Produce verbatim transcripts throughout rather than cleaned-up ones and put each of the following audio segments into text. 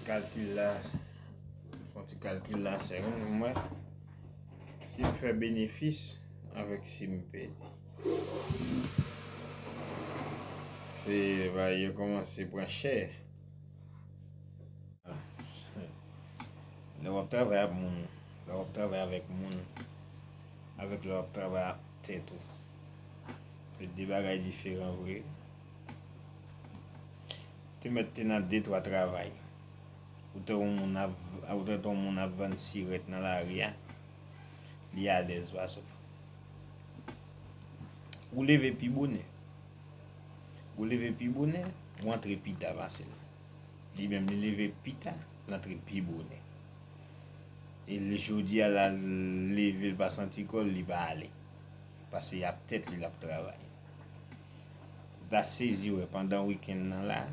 Kalkil la, fè yon ti kalkil la, sè, m wè si m fè benefis avèk si m pèdi. Se bagay yo kòmanse pran chè. Lè w ap travay ak moun, lè w ap travay avèk moun, avèk lè w ap travay ak tèt ou, se de bagay diferan vre. Te mèt te nan de twa travay. Ou te yon moun ap, ou te yon moun ap vann sirèt nan lari a, li alèz pase w. Ou leve pi bonè. Ou leve pi bonè, ou antre pi ta pase l. Li menm, li leve pi ta, l antre pi bonè. E li, jodi a la, l leve, l pa santi kò l, li pa ale. Paske y ap tèt li, l ap travay. Ou ta sezi wè pandan wikenn nan la,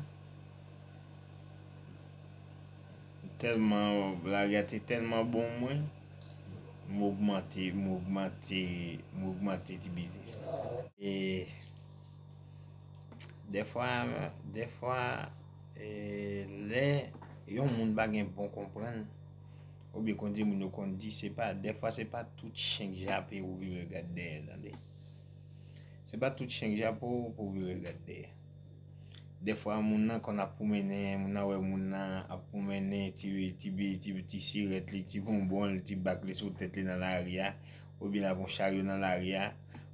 tèlman, lari a te tèlman bon mwen, m ogmante, m ogmante, m ogmante ti biznis la. E dèfwa, dèfwa, e, lè yon moun pa gen bon konprann, oubyen konn di moun yo konn di, se pa, dèfwa se pa tout chen k jape ou vire gad dèyè, tande. Se pa tout chen k jape w pou w vire gad dèyè. Dèfwa, moun nan konn ap pwomennen, moun nan wè moun nan ap pwomennen, ti, ti, ti, ti sirèt li, ti bonbon li, ti bak li sou tèt li nan lari a, oubyen l ap yon charyo nan lari a,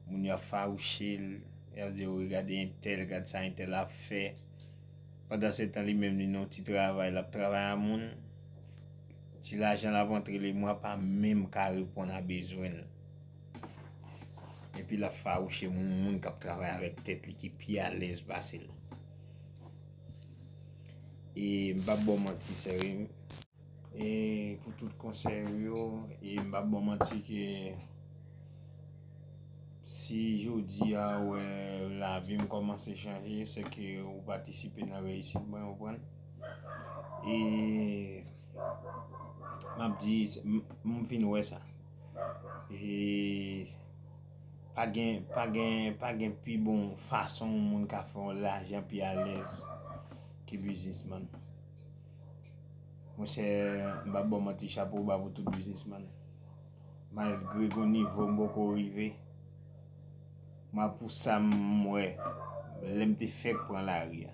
moun yo ap fawouche l, y ap di, "O, gade entèl, gad sa entèl ap fè." Pandan se tan, li menm, li nan yon ti travay, l ap travay a moun, ti lajan l ap antre lemwa pa menm ka reponn a bezwen l. Epi l ap fawouche moun, moun k ap travay avèk tèt li ki pi alèz pase l. E m p ap ba w manti, sè, wi. E pou tout konsèy ou yo, e m p ap ba w manti ke si jodi a ou wè lavi m kòmanse chanje, se ke ou patisipe nan reyisit mwen, ou konprann? E m ap di, m, m vin wè sa. E pa gen, pa gen, pa gen pi bon fason yon moun ka fè yon lajan pi alèz ke biznismann. Monchè, m p ap ba w manti, chapo ba pou tout biznismann. Malgre gon nivo m poko rive, mwen pou sa m wè, lè m te fèk pran lari a.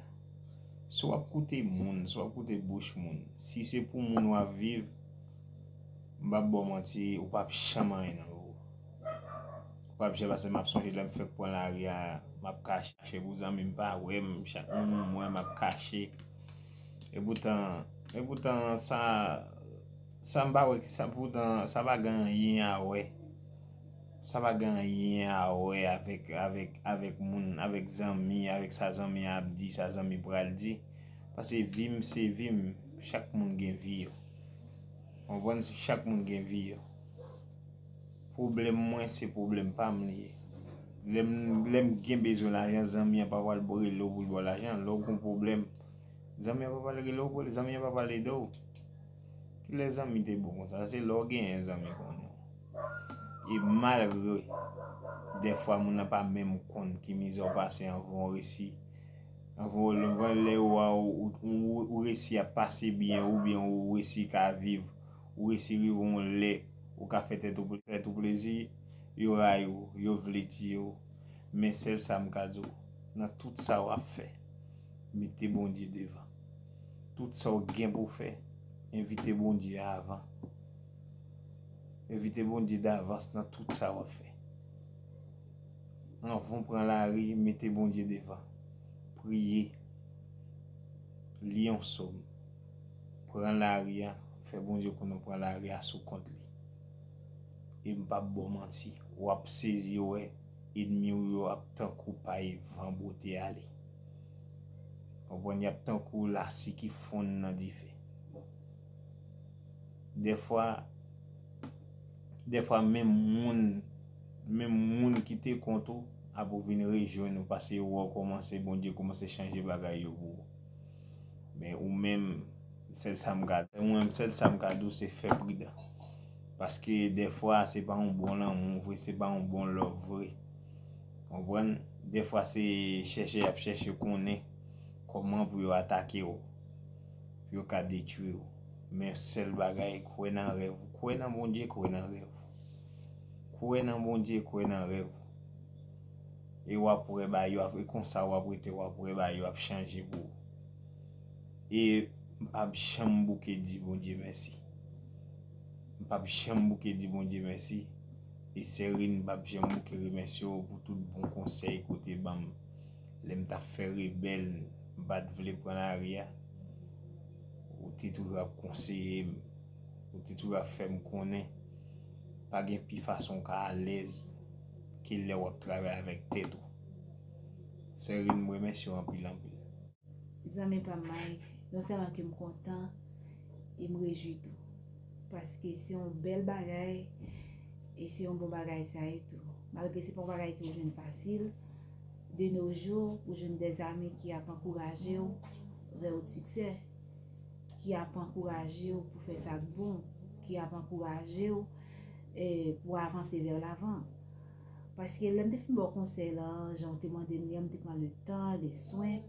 Si w ap koute moun, si w ap koute bouch moun, si se pou moun w ap viv, m p ap ba w manti, ou p ap janm anyen nan vi w. Ou p ap janm, paske m ap sonje lè m fèk pran lari a, m ap kache pou zanmi m pa wè m, chak moun m wè m ap kache. Epoutan, epoutan sa, sa m pa wè ki sa, poutan sa pa gen anyen a wè. Sa pa gen anyen a wè avèk, avèk, avèk moun, avèk zanmi, avèk sa zanmi a ap di, sa zanmi pral di. Paske vi m se vi m, chak moun gen vi yo. Konprann? Chak moun gen vi yo. Pwoblèm mwen se pwoblèm pa m li ye. Lè m, lè m gen bezwen lajan, zanmi an pa pral rele w pou l ba w lajan. Lè w gen pwoblèm, zanmi an pa pral rele w pou l, zanmi an pa pral ede w. Kilè zanmi te bon konsa? Se lè w genyen zanmi konnen w. E malgre, dèfwa moun nan pa menm konn ki mizè w pase anvan w resi. Anvan w, anvan lè ou a, ou, ou, ou resi ap pase byen, oubyen ou resi ka viv, ou resi rive yon lè ou ka fè tèt ou, tèt ou plezi, yo rayi w, yo vle tiye w. Men sèl sa m ka di w, nan tout sa w ap fè, mete Bondye devan. Tout sa w gen pou w fè, envite Bondye avan. Envite Bondye davans nan tout sa w ap fè. Anvan w pran lari, mete Bondye devan. Priye. Li yon sòm. Pran lari a, fè Bondye konnen w pran lari a sou kont li. E m p ap ba w manti, w ap sezi wè enmi w yo ap tankou pay van bwote ale. Konprann? Y ap tankou lasi ki fonn nan dife. Dèfwa, dèfwa menm moun, menm moun ki te kont ou ap vin rejwenn ou, paske yo wè w kòmanse, Bondye kòmanse chanje bagay yo pou ou. Men ou menm, sèl sa m ka, ou menm, sèl sa m ka di w, se fè pridan. Paske dèfwa, se pa yon bon lanmou vre, se pa yon bon love vre. Konprann? Dèfwa, se chèche y ap chèche konnen kòman pou yo atake w. Yo ka detwi w. Men sèl bagay, kwè nan rèv ou. Kwè nan Bondye, kwè nan rèv ou. Kwè nan Bondye, kwè nan rèv ou. E w ap wè bagay yo ap, e konsa w ap rete, w ap wè bagay yo ap chanje pou ou. E m p ap janm bouke di Bondye mèsi. M p ap janm bouke di Bondye mèsi. E Sè Rin, m p ap janm bouke remèsye w pou tout bon konsèy ke w te ban m. Lè m t ap fè rebèl, m pa t vle pran lari a. Ou te toujou ap konseye m. Ou te toujou ap fè m konnen pa gen pi fason w ka alèz ke lè w ap travay avèk tèt ou. Sè Rin, m remèsye w anpil, anpil. Zanmi pa m Mike, non sèlman ke m kontan, e m rejwi tou. Paske se yon bèl bagay, e se yon bon bagay sa ye tou. Malgre se pa yon bagay ke w jwenn fasil, de nos jours, ou jwenn des amis ki ap ankouraje w vers haut succès, ki ap ankouraje w pou fè sa k bon, ki ap ankouraje w eh, pou avanse vers l'avant. Paske lè m te fin ba w konsèy lan, jan w te mande m li an, m te pran le tan, le swen,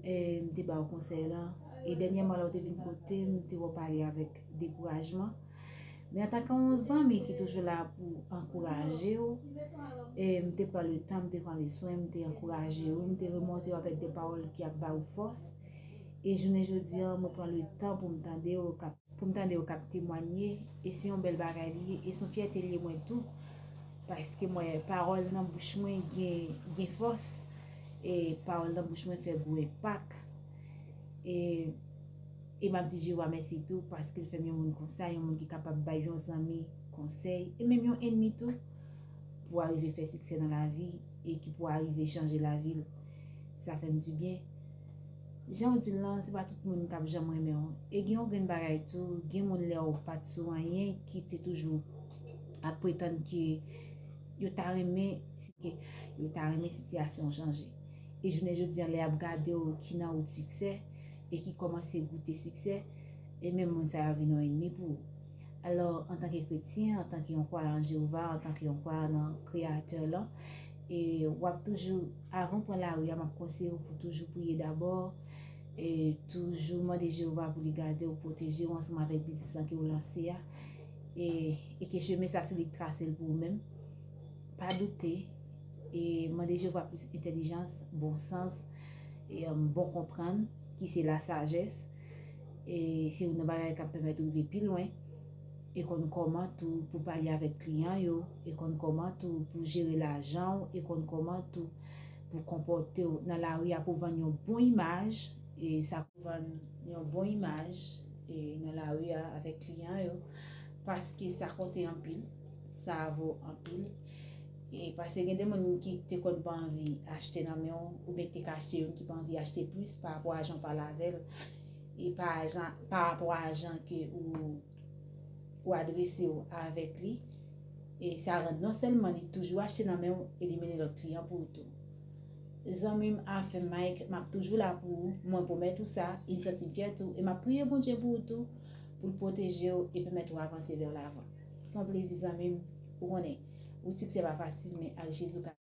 e m te ba w konsèy lan. E dènyèman, lè w te vin kote m, m te wè w pale avèk dekourajman. Men antanke yon zanmi ki toujou la pou ankouraje w, e m te pran le tan, m te pran le swen, m te ankouraje w, m te remonte w avèk de pawòl ki ap ba w fòs. E jounen jodi an, mwen pran le tan pou m tande w k ap pou m tande w k ap temwanye, e se yon bèl bagay li ye, e se yon fyète li ye mwen tou, paske mwen, pawòl nan bouch mwen gen, gen fòs, e pawòl nan bouch mwen fè gwo enpak, e, e m ap di Jewova mèsi tou, paske l fè m yon moun konsa, yon moun ki kapab bay yon zanmi konsèy, e menm yon ènmi tou, pou arive fè siksè nan lavi, e ki pou arive chanje lavi l. Sa fè m dibyen. Jan w di l lan, se pa tout moun k ap janm renmen w. E gen yon grenn bagay tou, gen moun lè w pa t sou anyen ki te toujou ap pretann ke yo ta renmen, ke yo ta renmen sitiyasyon w chanje. E jounen jodi an, lè y ap gade w ki nan wout siksè e ki kòmanse goute siksè, e menm moun sa yo vin yon ènmi pou ou. Alò, antanke kretyen, antanke yon kwayan an Jewova, antanke yon kwayan nan Kreyatè lan, e w ap toujou, avan w pran lari a, m ap konseye w pou toujou priye dabò, e toujou mande Jewova pou li gade w, pwoteje w ansanm avèk biznis lan ke w lanse a, e, e ke chemen sa se li k trase l pou ou menm. Pa doute, e mande Jewova plis entèlijans, bon sans, e, um, bon konprann, ki se lasajès. E se youn nan bagay k ap pèmèt ou rive pi lwen. E konn kòman tou pou pale avèk kliyan yo, e konn kòman tou pou jere lajan w, e konn kòman tou pou konpòte w nan lari a pou vann yon bon imaj, e sa pou vann yon bon imaj, e nan lari a avèk kliyan yo, paske sa konte anpil, sa vo anpil. E paske gen de moun ki te konn pa anvi achte nan men w, oubyen ki te ka achte youn ki pa anvi achte plis pa rapò a jan w pale avè l, e pa jan, pa rapò a jan ke ou, ou adrese w avèk li. E sa rann non sèlman li toujou achte nan men w e li mennen lòt kliyan pou ou tou. Zanmi m, afè Mike, m ap toujou la pou ou, mwen pwomèt ou sa, e m santi m fyè tou, e m ap priye Bondye pou ou tou, pou l pwoteje w e pèmèt ou avanse vè lavan. Se yon plezi zanmi m, ou konnen, wout siksè pa fasil, men ak Jezi w ka